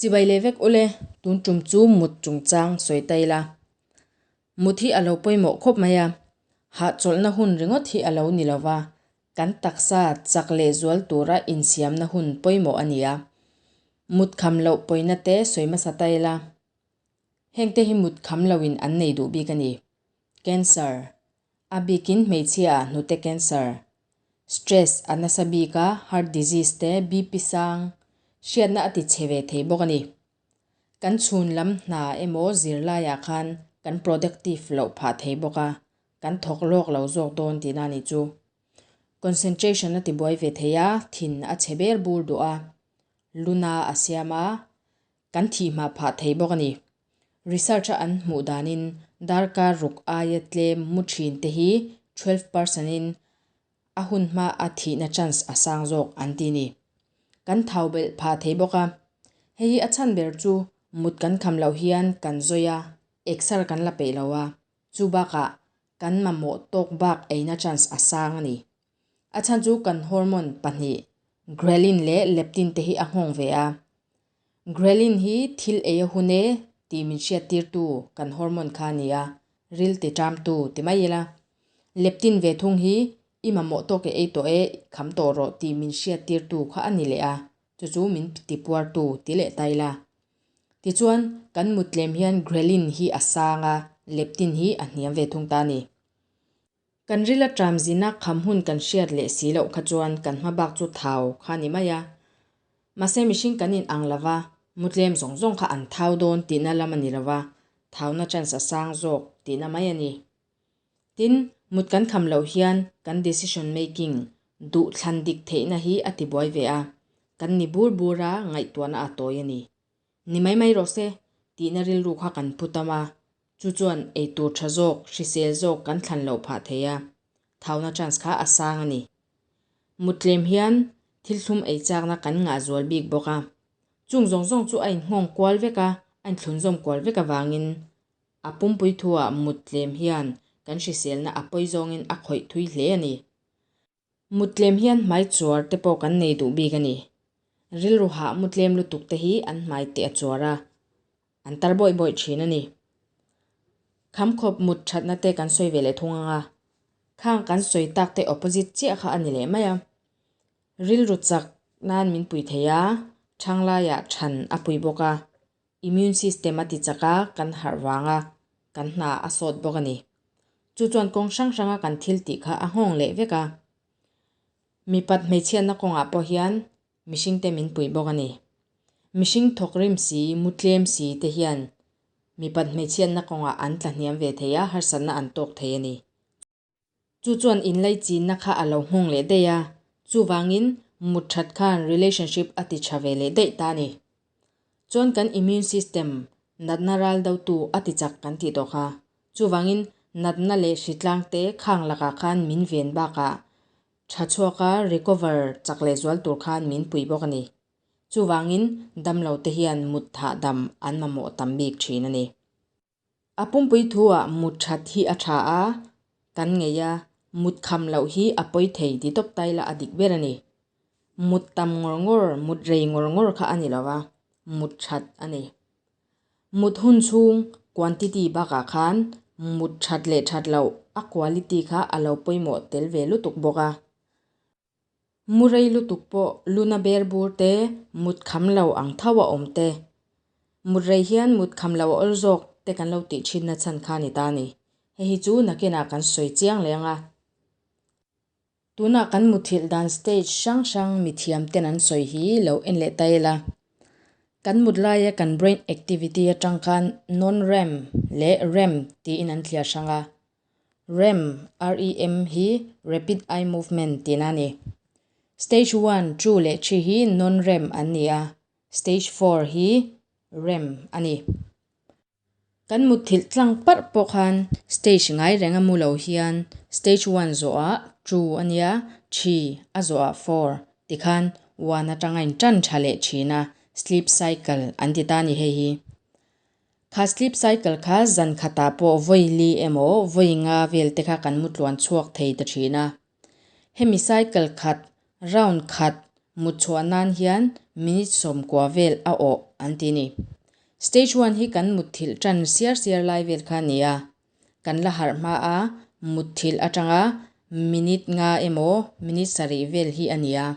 Chibai leh vek ule, tun tum chu mut chungchang sawi ta ila. Mut hi a lo pawimawh khawp mai a, hahchawlhna hun ringawt hi a lo ni lo va, kan taksa chak leh zual tura insiamna hun pawimawh a ni a. Mut kham loh pawina te sawi hmasa ta ila. Hengte hi mut kham loin an nei duh bik a ni. Cancer, A bikin hmeichhia ah hnute cancer, stress a nasa bik a, heart disease te, BP sang, hriatna a ti chhe ve thei bawk a ni. Kan chhun lam hna emaw zirlaiah khan kan productive loh phah thei bawk a, kan thawk lawk lo zawk dawn tihna a nih chu. Concentration a ti buai ve thei a, thin a chhe ber bur duh a, luna a siam a, kan thih hma phah thei bawk a ni. Research a an hmuh danin darkar ruk aia tlem mu thin te hi 12 percent in a hun hma a thihna chance a sang zawk an ti ni. Kan thau belh phah thei bawk a. Hei hi a chhan ber chu mut kan kham loh hian kan zawi a, exer kan la peih lo a, chu bakah kan mamawh tawk bak eina chance a sang a ni. A chhan chu kan hormone pahnih ghrelin leh leptin te hi a nghawng ve a. Ghrelin hi thil ei a hun e tih min hriattirtu kan hormone kha a ni a, ril ti ṭamtu ti mai ila. Leptin ve thung hi i mamawh tawk e ei tawh e, kham tawh rawh tih min hriattirtu kha a ni leh a, chu chu min tipuartu ti leh ta ila. Tichuan, kan muttlem hian ghrelin hi a sang a, leptin hi a hniam ve thung ta a ni. Kan ril a ṭam zina kham hun kan hriat leh si loh kha chuan kan hma bak chu thau kha a ni mai a. Mahse mihring kan in ang lova, mutlem zawng zawng kha an thau dawn tihna lam a ni lova, thauna chance a sang zawk tihna mai a ni. Tin, mut kan kham loh hian kan decision making, duh thlan dik theihna hi a tibuai ve a, kan ni bur bur a, ngaihtuahna a tawi a ni. Ni mai mai rawh se, tihna rilru kha kan pu tam a, chu chuan eitur tha zawk, hrisel zawk kan thlan loh phah thei a, thauna chance kha a sang a ni. Muttlem hian thil thlum ei chakna kan ngah zual bik bawk a, chung zawng zawng chu a inhngawng kual vek a, a inthlunzawm kual vek avangin a pumpui thuah muttlem hian kan hriselna a pawi zawngin a khawih thui hle a ni. Muttlem hian hmai chuar te pawh kan nei duh bik a ni. Rilru hah mutlem lutuk te hi an hmai teh a chuar a, an tar bawih bawih thin a ni. Khamkhawp mut thatna te kan sawi ve leh thung ang a, khang kan sawi tak te opposite chiah kha a ni leh mai a. Rilru chak nan min pui thei a, thang laiah than a pui bawk a, immune system a ti chak a, kan harh vang a, kan hna a sawt bawk a ni. Chu chuan kawng hrang hranga kan thil tih kha a nghawng leh vek a. Mipat hmeichhiatna kawngah pawh hian mihringte min puih bawk a ni. Mihring thawk rim si, mu tlem si te hian mipat hmeichhiatna kawngah an tla hniam ve thei a, harsatna an tawk thei a ni. Chu chuan inlaichinna kha a lo nghawng leh daih a, chuvangin mut that khan relationship a ti tha ve leh daih ta a ni. Chuan kan immune system natna ral dotu a ti chak kan tih tawh kha. Chuvangin natna leh hritlang te khang lakah khan min ven bakah tha chhuaka recover chak leh zual tur khan min pui bawk a ni. Chuvangin damlo te hian mut hahdam an mamawh tam bik thin a ni. A pumpui thuah mut that hi a tha a, kan ngei a, mut kham loh hi a pawi thei ti tawp ta ila a dik ber a ni. Mut tam ngawr ngawr, mut rei ngawr ngawr kha a ni lo va, mut that a ni. Mut hun chhung quantity bakah khan mut that leh that loh a quality kha a lo pawimawh tel ve lutuk bawk a. Mu rei lutuk pawh luna ber bur te, mut kham lo ang tho a awm te, mut rei hian mut kham lo a awl zawk te kan lo tih thin na chhan kha a ni ta a ni. Hei hi chu nakinah kan sawi chiang leh ang a. Tunah kan muthilh dan stage hrang hrang mithiam ten an sawi hi lo en leh ta ila. Kan mut laia kan brain activity atang khan non-REM leh REM tiin an thliar hrang a. Rem, REM, hi Rapid Eye Movement tihna a ni. Stage one, two leh three hi non-REM an ni a, stage four hi REM a ni. Kan mutthilh tlang parh pawh khan stage ngai reng a mu lo hian stage one zawhah two a nia, three a zawhah four tikhan one atanga intan tha leh thin a, sleep cycle an ti ta a ni hei hi. Kha sleep cycle kha zan khatah pawh vawi li emaw vawi nga vel te kha kan mu tluan chhuak thei ta thin a. Hemi cycle khat, round khat. Mut chhuah nan hian minute 90 vel a awh an ti ni. Stage one hi kan mutthilh tan siar siar lai vel kha a ni a. Kan la harh hma a, mutthilh atanga minute nga emaw minute sarih vel hi a ni a.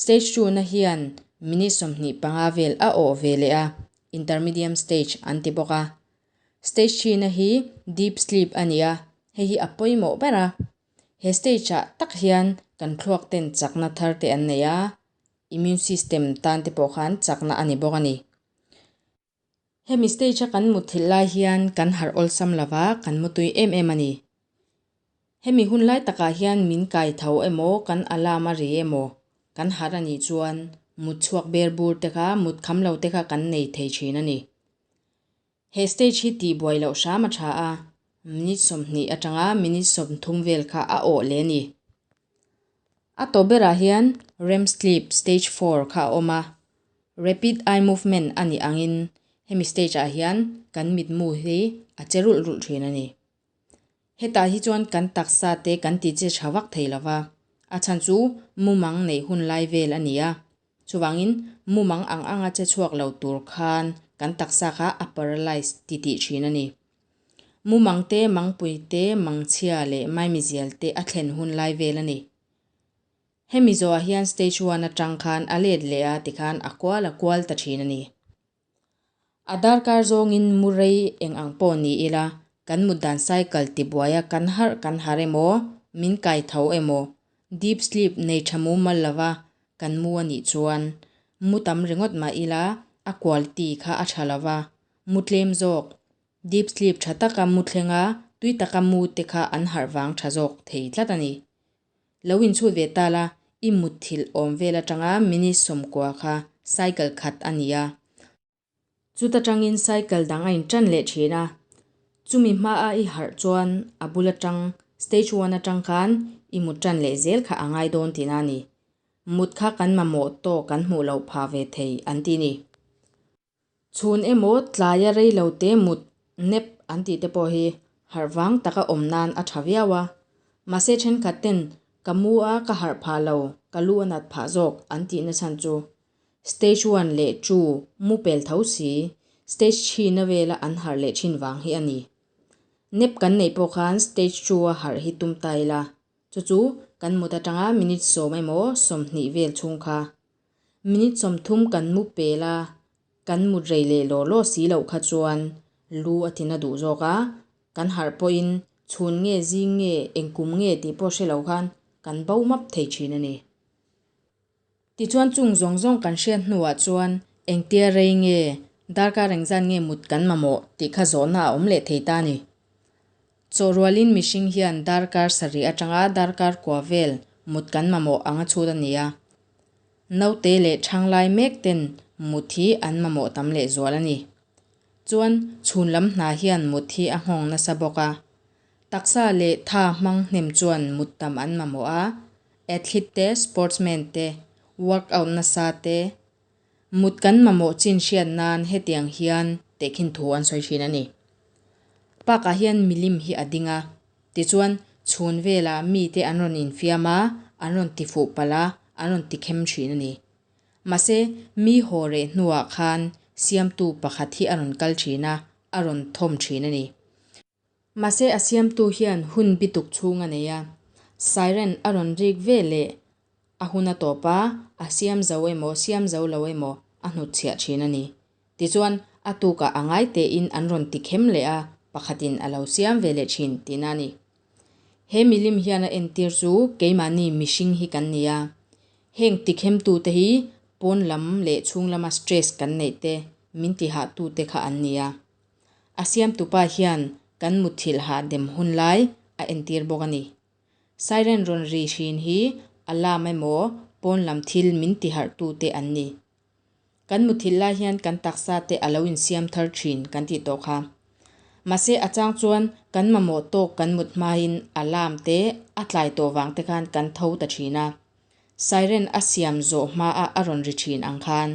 Stage two na hian minute 25 vel a awh ve leh a, intermedium stage an ti bawk a. Stage three na hi deep sleep a ni a, hei hi a pawimawh ber a. He stage ah tak hian kan thluak ten chakna thar te an nei a, immune system tan te pawh khan chakna a ni bawk a ni. Hemi stage a kan mutthilh lai hian kan harh awlsam lova kan mutui em em a ni. Hemi hun lai takah hian min kai tho emaw kan alarm a ri emaw kan harh a nih chuan mut chhuak ber bur te kha mut kham lo te kha kan nei thei thin a ni. He stage hi tihbuai loh hram a tha a, minute 20 atanga minute 30 vel kha a awh leh a ni. A tawp berah hian REM sleep stage four kha a awm a, rapid eye movement a nih angin hemi stage ah hian kan mitmu hi a che rulh rulh thin a ni. Hetah hi chuan kan taksa te kan ti che tha vak thei lova, a chhan chu mumang neih hun lai vel a ni a, Chuvangin, mumang ang anga che chhuak lo tur khan kan taksa kha a paralyze ti tih thin a ni. Mumang te, mangpui te, mangchhia leh maimizial te a thlen hun lai vel a ni. Hemi zawhah hian stage one atang khan a let leh a tikhan a kual a kual ta thin a ni. A darkar zawngin mu rei eng ang pawh ni ila, kan mut dan cycle tibuaia kan harh kan harh emaw, min kai tho emaw, deep sleep nei tha mumal lova kan mu a nih chuan mu tam ringawt mah ila a quality kha a tha lova, mu tlem zawk, deep sleep tha taka mu thlenga tui taka mu te kha an harh vang tha zawk thei tlat a ni. Lo inchhut ve ta la, i mutthilh awm vel atanga minute 90 kha cycle khat a ni a. Chuta tangin cycle dang a intan leh thin a. Chumi hmaa i harh chuan a bul atang stage one atang khan i mut tan leh zel kha a ngai dawn tihna a ni. Mut kha kan mamawh tawk kan hmuh loh phah ve thei an ti ni. Chhun emaw tlaia rei lo te mut nep an tih te pawh hi harh vang taka awm nan a tha viau a. Mahse thenkhat ten ka mu a ka harh phah lo, ka lu a nat phah zawk an tih na chhan chu stage one leh two mu pel tho si stage three na vela an harh leh thin vang hi a ni. Nep kan neih pawh khan stage two a harh hi tum ta ila, chu chu kan mut atanga minute 10 emaw 20 vel chhung kha Minute 30 kan mu pel a, kan mut rei leh law law si loh kha chuan lu a tina duh zawk a, kan harh pawhin chhun nge zing nge engkum nge tih pawh hre lo khan kan bo map thei thin a ni. Tichuan chung zawng zawng kan hriat hnuah chuan engtia rei nge darkar engzat nge mut kan mamawh tih kha zawhna a awm leh thei ta a ni. Chawhrualin mihring hian darkar 7 atanga darkar 9 vel mut kan mamawh anga chhut a ni a. Naute leh thanglai mek ten mut hi an mamawh tam leh zual a ni. Chuan chhun lam hna hian mut hi a nghawng nasa bawk a. Taksa leh tha hmang hnem chuan mut tam an mamawh a, athlete te, sportsman te, workout nasa te, mut kan mamawh chin hriat nan hetiang hian tehkhin thu an sawi thin a ni. Park ah hian milim hi a ding a, Tichuan, chhun velah mite an rawn infiam a, an rawn ti fuh palh a, an rawn ti khem thin a ni. Mahse, mi haw reh hnuah khan siamtu pakhat hi a rawn kal thin a, a rawn thawm thin a ni. Mahse, a siamtu hian hun bituk chhung a nei a, siren a rawn rik ve leh a hun a tawp a, a siam zo emaw, siam zo lo emaw a hnutchhiah thin a ni. Tichuan, a tukah a ngai tein an rawn ti khem leh a, pakhatin a lo siam ve leh thin tihna a ni. He milim hian a entir chu keimahni mihring hi kan ni a. Heng ti khemtute hi pawn lam leh chhung lama stress kan neih te, min tihahtute kha an ni a. A siamtupa hian kan mutthilh hahdem hun lai a entir bawk a ni. Siren rawn ri hrin hi alarm emaw pawn lam thil min tiharhtute an ni. Kan muthilh lai hian kan taksa te a lo insiam thar thin kan tih tawh kha. Mahse a chang chuan kan mamawh tawk kan mut hmain alarm te a tlai tawh vang te khan kan tho ta thin a. Siren a siam zawh hmaah a rawn ri thin ang khan.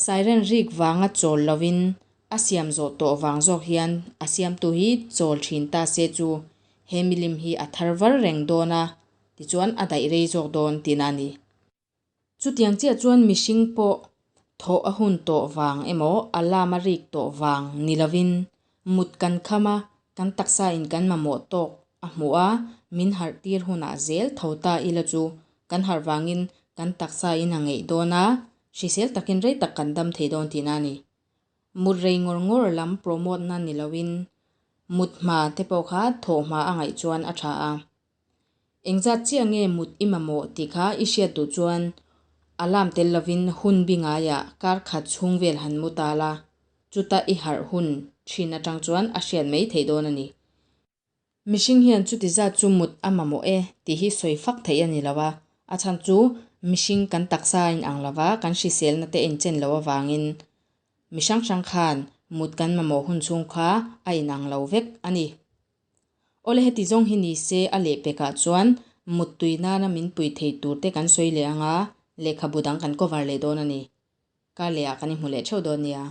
Siren rik vanga chawl lovin a siam zawh tawh vang zawk hian a siamtu hi chawl thin ta se chu he milim hi a thar var reng dawn a, tichuan a daih rei zawk dawn tihna a ni. Chutiang chiah chuan mihring pawh thawh a hun tawh vang emaw alarm a rik tawh vang ni lovin mut kan kham a, kan taksa in kan mamawh tawk a hmuh a, min harh tir hunah zel tho ta ila chu kan harh vangin kan taksa in a ngeih dawn a, hrisel takin rei tak kan dam thei dawn tihna a ni. Mut rei ngawr ngawr lam promote na ni loin mut hma te pawh kha thawh hma a ngaih chuan a tha a. Engzat chiah nge mut i mamawh tih kha i hriat duh chuan alarm tel lovin hun bi ngaiah kar khat chhung vel han mu ta la, chuta i harh hun thin atang chuan a hriat mai theih dawn a ni. Mihring hian chuti zat chu mut a mamawh e tih hi sawi fak theih a ni lo a, a chhan chu mihring kan taksa a inang lo va, kan hriselna te a inchen loh avangin mi hrang hrang khan mut kan mamawh hun chhung kha a inang lo vek a ni. Awle heti zawng hi ni se a lehpekah chuan muttui nana min pui thei tur te kan sawi leh ang a, lehkhabu dang kan cover leh dawn a ni. Kar lehah kan inhmu leh theuh dawn nia.